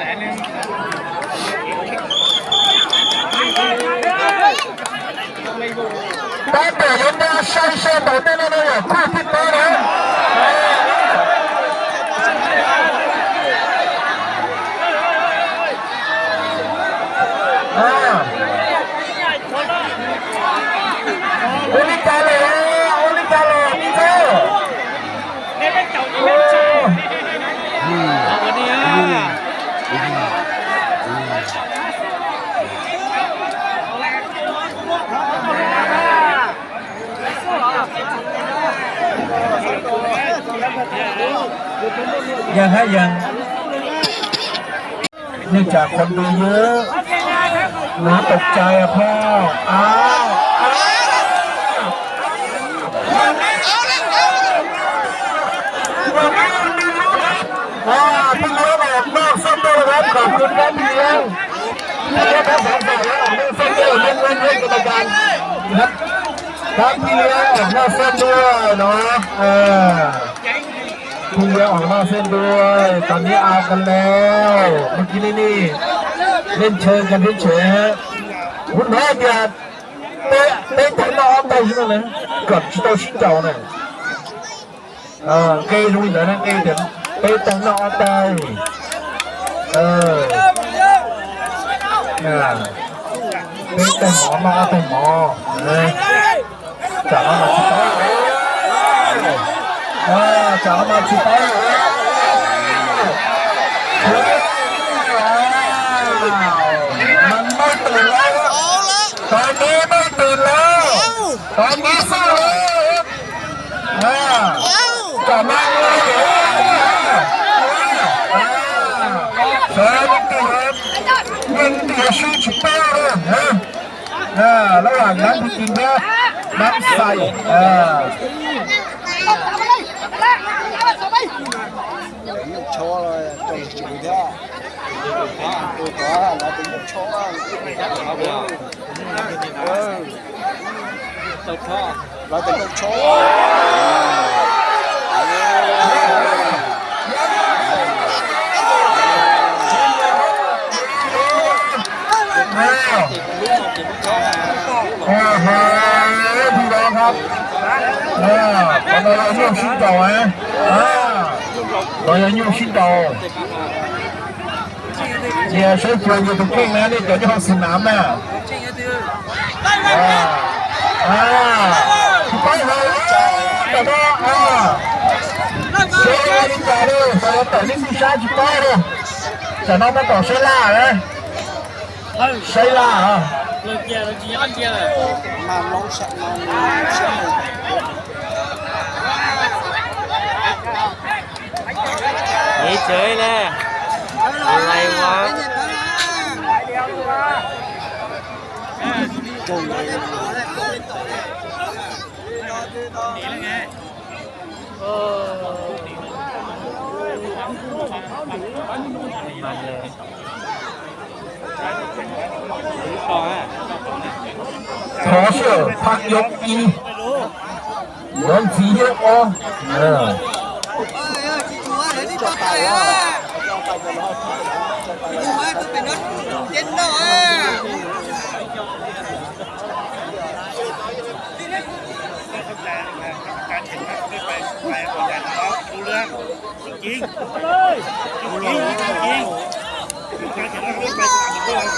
Tab tom yuav nqa sai sai ntawm tej no no yog khub thib peb na. Ua li cas lawm, ua li cas lawm, Tij Txawj? Yeej hab yeej. Nej tsam qhov ntawd yog, no tau cai phauj. Peb lub no noj xab ntuj, khom kub kab Phi Liab, Phi Liab tab xav xav noj xab ntuj, yeej muaj nyiaj ka ta kas, kab Phi Liab noj xab ntuj no. Phi Liab noj xab ntuj, tau neb a ka le, mus kis nej nej, nej ntshe ka neb tsev. Kuv hnov tias peb taug noj ob taig xwb no na, kom tsis tau sib nraus na. Nqe zoo li ntawd na, nqe tias peb taug noj ob taig, peb taug mov noj ob taig mov. Tsam no mas tsis paub, tsam no mas tsis paub. Mas meej twm lauj, tau neb meej twm lauj, tau neb xwb lauj. Tsam no sawv leej twg, leej twg sib tsis paub lawm. Lawv lam nab nti nab xais. Qhov no yog nyuaj sib nraus, qhov no yog nyuaj sib nraus. Cia saib xyuas yus tus kheej na, nej cov nyob hauv xis nav na. Tsis paub hauv, tam no, seb ua li cas li, tawm nej txij sab tsis paub li. Tam no tab tom saib laj, saib laj. Ib txwv ne, lais mas. Thov sawv phaj yoov ib, yuav ntxiv yoov ob.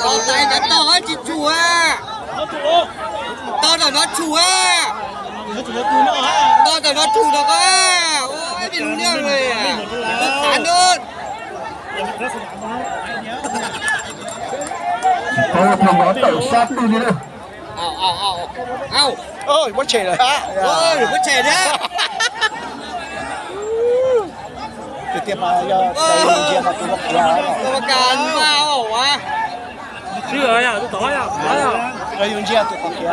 Tos tais ntawd tos tsis tsum a. Tos ntawm no tsum a. Tos ntawm no tsum ntawm ko. Ua tsis lub liaj li. Tsis xav nub. Tsis paub thaum no tawm sab twg li na. Muab tshem lawm. Muab tshem thiab. Tiag tiag mas yog tus ntsia mas tus ntsia. Tus ntsia tus ntsia.